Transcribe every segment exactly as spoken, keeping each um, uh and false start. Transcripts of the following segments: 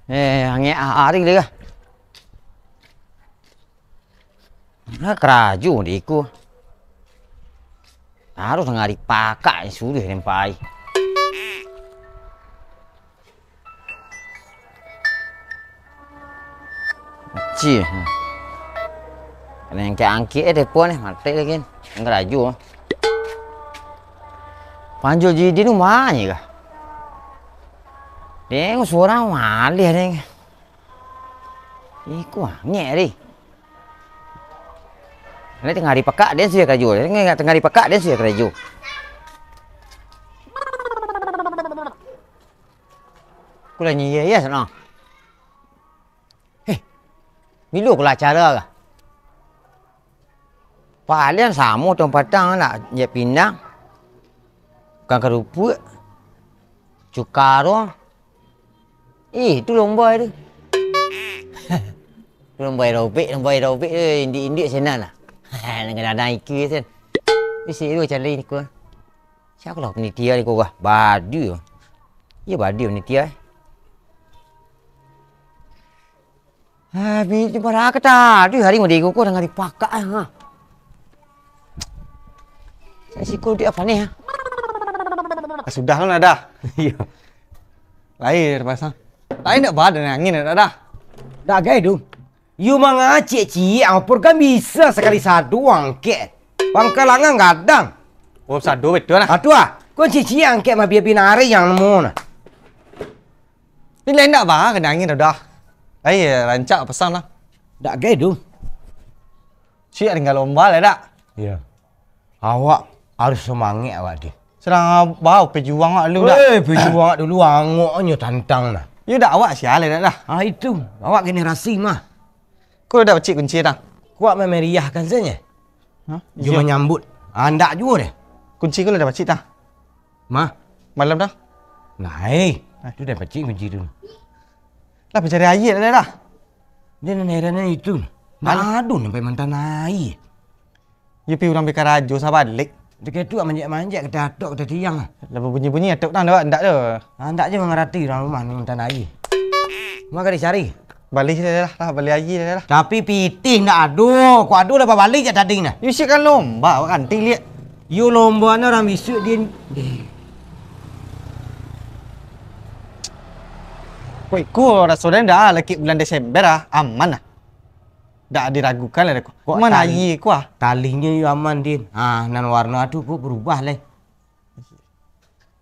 Eh, angek ari lai kah? Nah, karajo di iko. Harus ngari pakak suruh den pai. Cih. Kena angkek-angkek eh telepon eh, matek lagi. Yang karajo. Panjo Jidin tu manye kah? Deng surang malih deng. Iko angek ari. Lai tangah ari pakak den sudah karajo. Tangah ari pakak den sudah karajo. Kulah nyiya ya sana. Heh. Bilo kulah acara kah? Paliang samo tong patang nak je pinang. Kan karupuak. Cukaro. Eh, tu lomba tu. Lomba aerobik, lomba aerobik tu, indik-indik sinan lah. Dengan anak iki sen. Isi tu cari ni ku. Siapa lah panitia ni ku kah? Badu. Iya badu panitia. Habis tu pada kata, aduh hari mudi ku kau dengan dipakak ah. Saya siko di apa ni ah? Ah, sudah lah dah. Iya. Lahir pasang. Lain ndak badan angin ndak dah. Dak gai tu. Yu mangacik ciek ampur kan bisa sakali sadu angkek. Pangkalangan gadang. Oh, sadu betul lah. Atu ah. Kau ciek-ciek angkek mah biar binari yang nemu nah. Ni lain ndak bah kena angin dah. Ai rancak pasang lah. Dak gai tu. Siap tinggal lomba lah dak? Iya. Awak harus semangat awak tu. Sedang abah pejuang awak dulu dak? Eh, pejuang awak dulu angoknyo tantang nah. Yo dak awak sial dak dah. Ah itu, awak generasi mah. Kau dah pacik kunci dah? Kuat memeriahkan saja. Hah? Yo menyambut. Andak juo deh. Kunci kau dah pacik dah? Mah. Malam dah? Nah, eh. Tu dah pacik kunci tu. Lah pencari air dah dah. Dia nan heran itu. Ndak ado sampai mantan air. Yo pi urang pi karajo sabalik. Dekat tu manjak-manjak kita atok kita tiang. Lah bunyi-bunyi atok tang dah ndak tu. Andak je mangarati urang rumah nan mantan air. Maka dicari. Bali sini lah, lah bali air dah lah. Tapi pitih ndak ado. Kok ado lah babali jak tadi nah. Yo siap kan lomba awak ganti liak. Yo lomba nah urang bisuak din. Kok iko raso den dah lakik bulan Desember ah, aman lah. Dak diragukan lah dek aku. Kok mana tali-, ayi ku ah? Talihnyo yo aman din. Ah, nan warna tu kok berubah leh.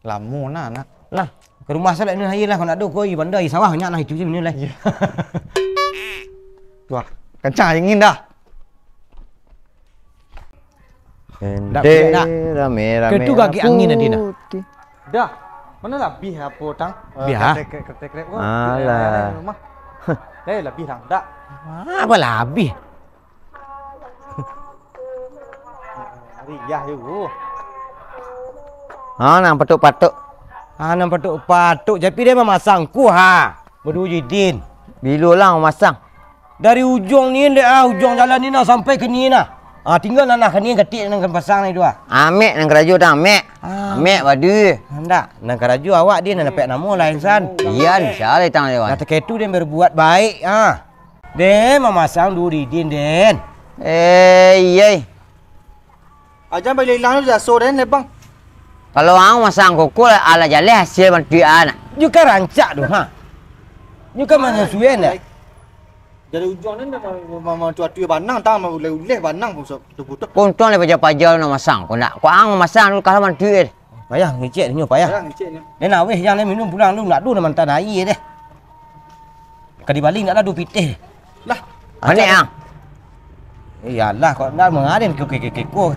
Lamo nah, nak. Lah, ke rumah salak ni air lah, kau nak do kau air bandar, air sawah banyak nah itu je ni lah. Iya. Wah, kencang angin dah. Dak Ende, dak. Rame-rame. Ke tu gagik angin tadi nah. Dah. Mana labih apo tang? Eh, Bih, ah? Ketek, ketek, ketek, oh, Alah. Rumah. Eh, labih tang. Dak. Apa labih? Riyah yo. Ha, nang patuk-patuk. Ha, nang patuk-patuk. Tapi dia mamasang ku ha. Baduo Jidin. Bilo lah mamasang. Dari ujuang ni dek ah, ujuang jalan ni nah sampai ke ni nah. Ah, tinggal nanah ke ni ketik nang pasang ni tu ah. Amek nang karajo tang, Amek. Ah. Amek badu. Ndak, nang karajo awak dia nang dapek namo lah insan. Iya, insya Allah tang dia. Nah, takah itu dia berbuat baik ah. Den, mamasang duo Didin, Den. Eh, iya. Ajan balilang tu jaso, Den, lebang. Kalau ang masang koko, alah jaleh hasil bantuak anak. Nyo kan rancak tu, ha. Nyo kan manyasuaian dah. Dari ujuang ni memang, memang, memang tuah-tuah banang, tang, memang uleh-uleh banang, putus-putus. Ko untuang lah paja-paja nak masang, ko nak. Ko ang mamasang dulu, kalau bantuak. Payah ngecek nyo, payah. Payah ngecek nyo. Dia nak weh, jangan minum pulang dulu, nak dulu mantan air deh. Ka dibali nak lah duo pitih. Lah. Manek ang. Iyalah, kok nak mangaden ke, ke, ke, ke, ko.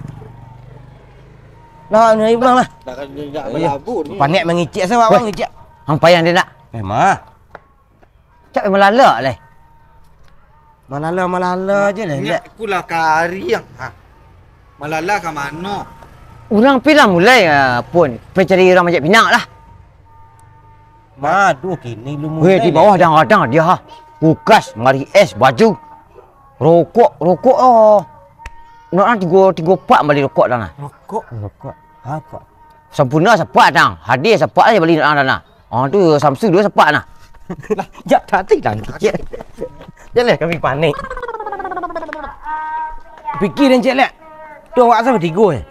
Lah, ni pulang lah. Dah kan dia nak balabu ni. Panek mangecek sawa, wang ngecek. Ang payah dia nak. Eh, mah. Cak malala leh. Malala-malala je leh. Ingat aku lah kari yang. Ha. Malala ka mano? Urang pi lah mulai, ah, pun. Pi cari urang manjek pinang lah. Madu kini lu mulai. Weh, di bawah dang-dang dia ha. Kulkas, mari es, baju. Rokok, rokok oh. Nak tigo, tigo pak bali rokok dah nah. Rokok, rokok. Ha, kok. Sampurna sapak dang. Hadir sapak lah bali nak dah nah. Ah, tu Samsu dua sapak nah. Jak tadi lah kecek. Jan lah kami panik. Pikir den cek lek. Tu awak asa batigo eh?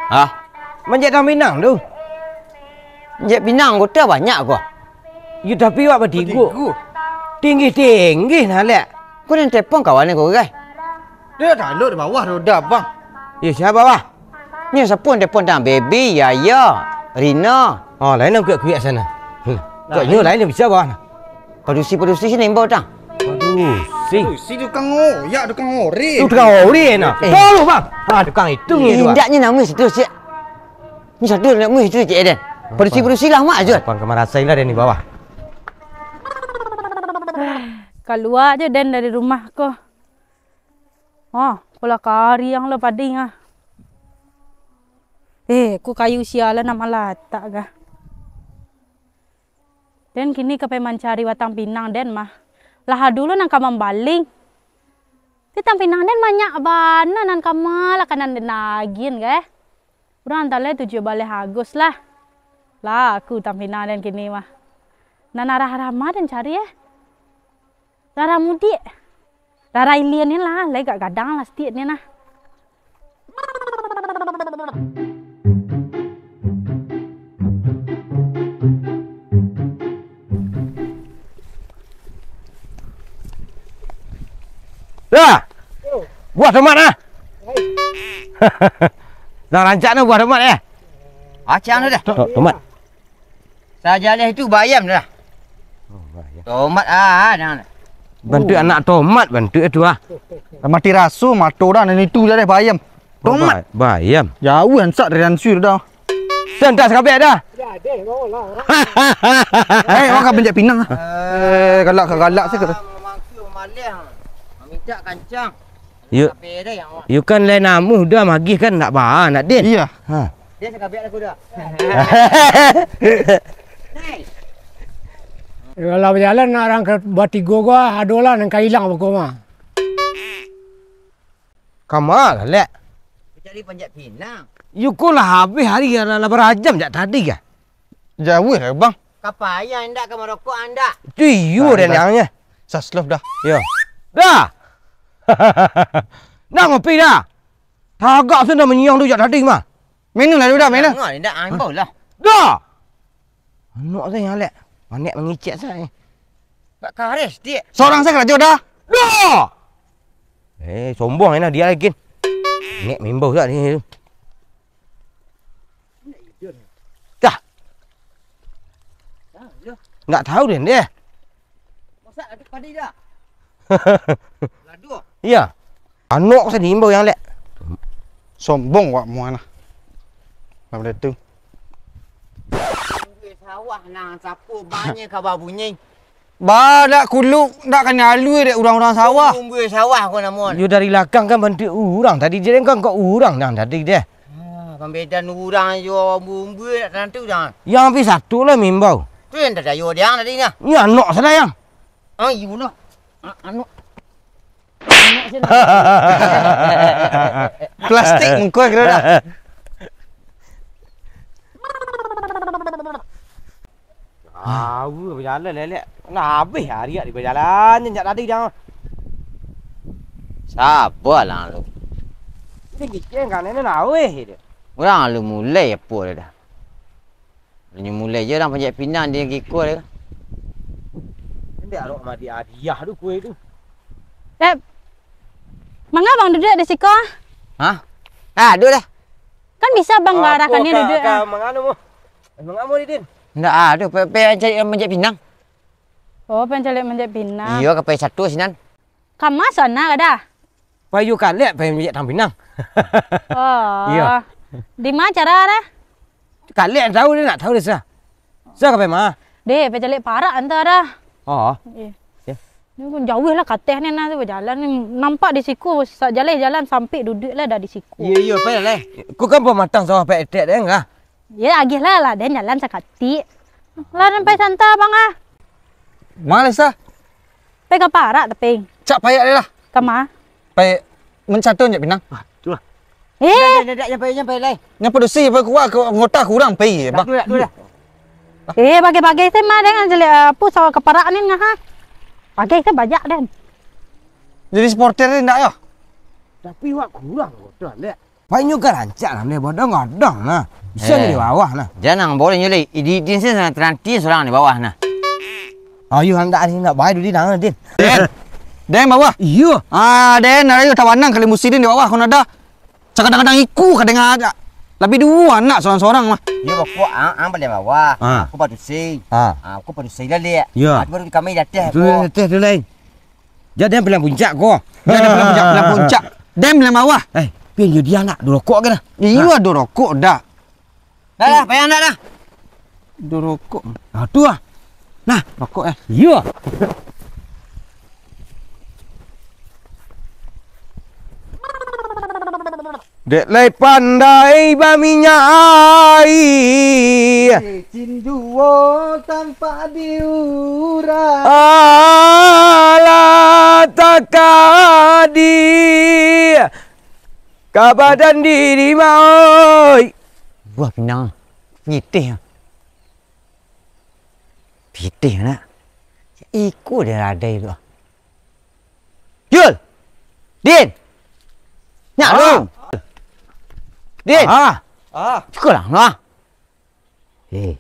Hah? Manjek tang pinang tu. Manjek pinang anggota banyak ko. Yo tapi awak batigo. Batigo? Tinggi-tinggi nah lek. Ko den telepon kawan ko, guys. Dia dah talok di bawah roda, Bang. Yo, sia bawah? Nyo sapo nan telepon tang? Baby, Yaya, Rina. Oh, lain nan kuek-kuek sana. Hmm. Kok nyo lain nan bisa bawah nah. Padusi-padusi sini imbau tang. Padusi. Padusi tukang oyak, tukang oreh. Tu tukang oreh nah. Eh. Tolong, Bang. Ah, tukang itu ni tu, Bang. Indaknyo namuah situ, siak. Ni satu nak muih tu, Cik Eden. Padusi-padusi lah, Mak, Jun. Bang, kamarasai lah den di bawah. Kalua je den dari rumah ko. Oh, pola kari ang lo pading ah. Eh, ku kayu sia lah nak malatak gah. Den kini ka pai mancari batang pinang den mah. Lah ado lo nan ka mambaling. Batang pinang den banyak bana nan ka malah ka nan den agian gah. Urang talai tujuah baleh Agus lah. Laku batang pinang den kini mah. Nan arah-arah ma den cari eh? Rara mudiak. Rara ilian ni lah, lai gak gadang lah setiak ni nah. Lah. Buah tomat ah. Lah rancak tu buah tomat eh. Acang tu dah. To-, tomat. Sajaleh tu bayam dah. Oh, bayam. Tomat ah, nah. Bantuak anak tomat bantuak tu ah. Mati raso mato dah nan itu dah deh bayam. Tomat. Ba-, bayam. Jauah ansak dari ansur dah. Dah, dah sakabek dah. Eh, awak ka manjek pinang ah. Eh, galak ka galak se. Mamangka mamaleh. Mamintak kancang. Yo. Yo kan lai namuah dah magih kan nak ba, nak den. Iya. Ha. Dia sakabek aku dah. Kalau bajalan nak urang ka batigo ko, adolah nan ka ilang bako mah. Kama lah, Lek? Cari panjat pinang. Yo ko lah habih hari, lah, lah barajam jak tadi kah? Jauah lah, Bang. Ka payah indak, ka marokok indak? Tu iyo. Dah, dah, dah. Saslov dah. Yo. Dah. Dah ngopi dah. Tagak sudah manyiang tu jak tadi mah. Minum lah dulu dah, minum. Jangan, indak, ah, imbau lah. Dah. Anak tu yang alek. Manek mangicek sajo. Tak kares, Dik. Seorang saja karajo dah. Dah. Eh, sombong enak dia lagi. Nek mimbau tak ni. Dah. Nggak tahu deh, deh. Masak laduk padi dah. Laduk. Iya. Anok saya diimbau yang lek. Sombong wak muan lah. Apa dia tu? Sawah nang sapu banyak kabar bunyi. Ba, dak kuluk, dak kanai alui dek urang-urang sawah. Umbuik sawah ko namo. Yo dari lakang kan bantuak urang tadi, jadi kan kok urang nang tadi deh. Ah, pambedan urang jo umbuik-umbuik dak tantu dah. Yang api satu lah mimbau. Tu yang tadayo diang tadi nah. Ni anok salah yang. Ah, iyo lah. Ah, anok. Anok salah. Plastik muka kira dah. Awu, bajalan lelek. Lah habih ari di bajalan je jak tadi dah. Sabar lah lu. Ni kicik kan ini naweh dia. Urang lu mulai apo dia dah. Lu mulai je urang panjat pinang dia kiko dia. Indak arok madi hadiah tu kue tu. Eh, manga bang duduk di siko? Hah? Ah, duduk dah. Kan bisa bang arahkan ni duduk. Ka mangano mo? Mangano di din? Ndak ado, pe, pe cari manjat pinang. Oh, pen cari manjat pinang. Iyo, ka pai satu sinan. Ka ma sana ka dah? Pai yo kalek, pai manjat tang pinang. Oh. Iyo. Di ma cara dah? Kalek tahu dia nak tahu dia sa. Sa ka pai ma? Deh, pai cari parak anta dah. Oh. Iyo. Ni kan jauah lah kateh ni nah tu bajalan ni. Nampak di siku, sa-, jaleh jalan sampai duduk lah dah di siku. Iyo, iyo, pai lah. Ku kan pamatang sawah pai etek deh enggak? Yo, agih lah, lah den jalan sakatik. Lah den pai santa bang ah. Ma lah sa? Pai ka parak tapi. Cak payak deh lah. Ka ma? Pai mancato jak pinang. Ah, tu lah. Eh. Dah, dah, dah, dah, nyampai, nyampai lai. Nyampai dosi, pai kuat, anggota kurang pai, bang. Dah, tu dah, tu dah. Eh, bagai-bagai se mah, den, jelek, eh, apo, sawah kaparak ni ngah, ha. Bagai se bajak, den. Jadi supporter ni ndak, yo? Tapi wak kurang, bodoh, lek. Painyo ka rancak lah, leh, bodong-odong nah. Bisa Eh. di bawah nah. Jangan boleh nyulik. Di, di sini sangat teranti surang di bawah nah. Ayo, handak ni, nak bae dulu, nah, Din. Den. Den bawah. Iyo. Ah, Den, ayo tawanang kali musti, Den, di bawah, kau ada. Sakadang-kadang iku, kadang ada. Labiah duo anak sorang-sorang mah. Iyo, bako, ang, ang paling bawah. Ah. Aku padusi. Ah. Ah, aku padusi lah, Lek. Iyo. Ah, tu baru kami di ateh, Tu ko. di ateh tu lain. Jadi, Den paliang puncak ko. Jan paliang puncak, paliang puncak. Den paliang bawah. Eh, pian jo dia nak, ado rokok ke dah? Iyo, ado rokok dah. Dah, dah, payah nak dah. Ado rokok. Ah, tu ah. Nah. Rokok, eh. Iyo. Dek lai pandai baminyak ai. Licin juo tampak diurai. Alah takadi ka badan diri, Mak, oi. Buah pinang. Pitih. Pitih, nak. Iko dia radai tu. Yul! Din! Nyak Ah. lu! Din! Ah. Ah. Cukup lah, nah. Eh.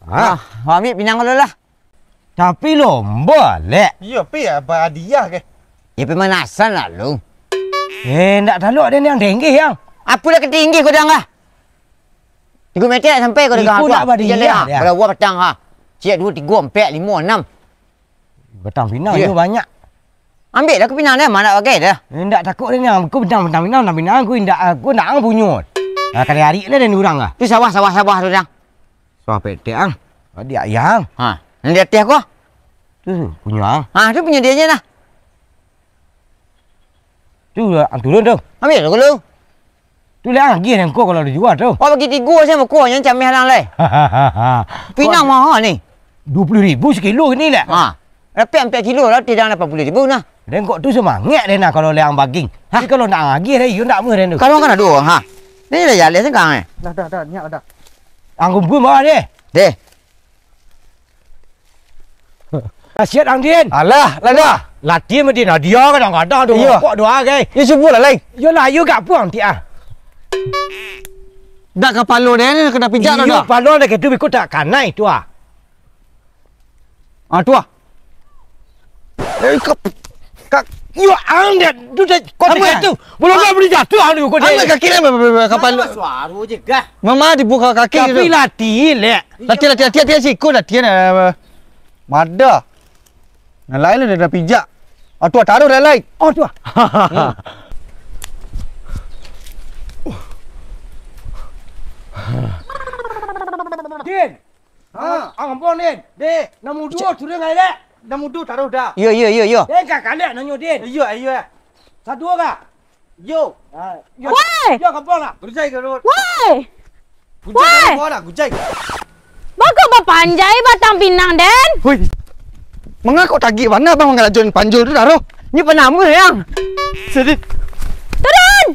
Ah. Ah, ambil pinang dulu lah. Tapi lomba, Lek. Iyo, pi apa hadiah ke? Ya, pemanasan lah lu. Eh, ndak talok den yang tinggi, yang. Apa dah ketinggi kau dah, ah? Tigo meter sampai kau dengar Iko tu, nak ah. Badiah, Tiga meter, ah. Dah. Berapa batang, ha? Ciek, duo, tigo, ampek, limo, anam. Batang pinang Iya. tu banyak. Ambil dah aku pinang dah, mana bagai dah. Eh, ndak takut dah ni. Aku batang, batang pinang, batang pinang aku indak, aku ndak ang punyo. Ah, kali hari lah dan orang ah. Tu sawah, sawah, sawah tu, Dang. Sawah petek ang. Di ayang. Ha, yang di ateh aku. Tu punyo ang. Ha, tu punyo dia je lah. Tu, ah, turun tu. Ambil dulu. Tu lah agiah den ko kalau dijua tu. Oh, bagi tigo sajo ko, yang cameh lang lai. Pinang Kau maha ni. Dua puluh ribu sekilo ni lah. Ha. Rapek ampek kilo lah, tidak lapan puluh ribu nah. Den kok tu semangat den nah kalau leang baging. Ha? Tapi kalau nak agiah den, iyo nak meh den tu. Kalau kan ada orang, ha. Ni dah jaleh sengkang eh. Dah, dah, dah, nyak dah. Anggun pun bawah deh. Deh. Kasiat ang, Din. Alah, lah dah. Latihan mah, Din. Dia kadang-kadang tu Iyo. rokok doa, gai. Ya, cubolah, Lai. Yolah, ayo gak puang, Tik, ah. Dak kapalo dia ni kena pijak dah, Iyo, dah. palo dah gitu, biko tak kanai tu, ah. Ah, tu, ah. Eh, kap-, kak, Yo, ang dia, tu dah, kau Apa? tak tu. Belum dah boleh jatuh, ang tu, kau Ambil dia. kaki dia, kapalo. Suara je, gah. Mama dibuka kaki Tapi tu. latih, lek. Latihan, latihan, latihan, latihan siku, latihan, eh, mada. Nah, lain lah dah pijak. Ah, tu taruh dah lain. Oh, tu. Din. Ha. Ang ampun, Din. Dek. Nombor dua turun ngai, Dek. Nombor dua taruh dah. Yo, yo, yo, yo. Din, kak kalek nanyo, Din. Yo, yo. Satu ka? Yo. Ha, yo. Woi! Yo, kampung lah. Gujai ke, Rut? Woi! Gujai Woi! ke, Rut? Gujai. Bako bapanjai batang pinang, Den? Hui. Manga kok tagik bana bang mangalajon panjul tu, Daro? Ni panama, Yang. Sedih. Turun!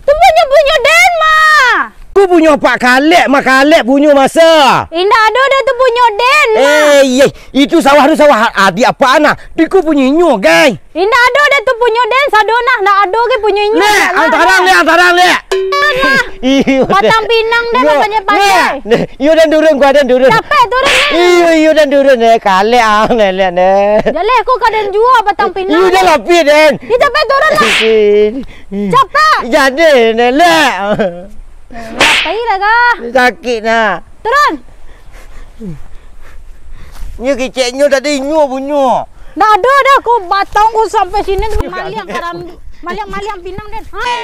Tu punyo, punyo Den, mah. Ku punyo Pak Kalek, mah Kalek punyo masa. Indak ado dah tu punyo Den, mah. Eh, ye. Itu sawah tu sawah adik apak nah. Di ku punyo inyo, gai. Indak ado dah tu punyo den, sado nah, ndak ado ge punyo inyo. Lek, Ndak ang tarang, ado. Lek, ang tarang, Lek. Nah, Iyo, batang pinang dah Iyo, nak panjai-panjai. Lek. Iyo, dan turun, gua dan turun. Capek turun ni. Iyo, iyo, dan turun, eh. Kalek ang, Lek, Lek, Lek. Jaleh, aku kaden jua batang pinang. Iyo, dah lapih, Den. Iyo, capek turun lah. Capek. Jadi, Lek. Ngapai lah kah? Sakit nah. Turun. Nyo kicek nyo tadi nyo punyo. Ndak ado dah, ko batang ko sampai sini tu maliang karam-, maliang-maliang pinang den. Hai.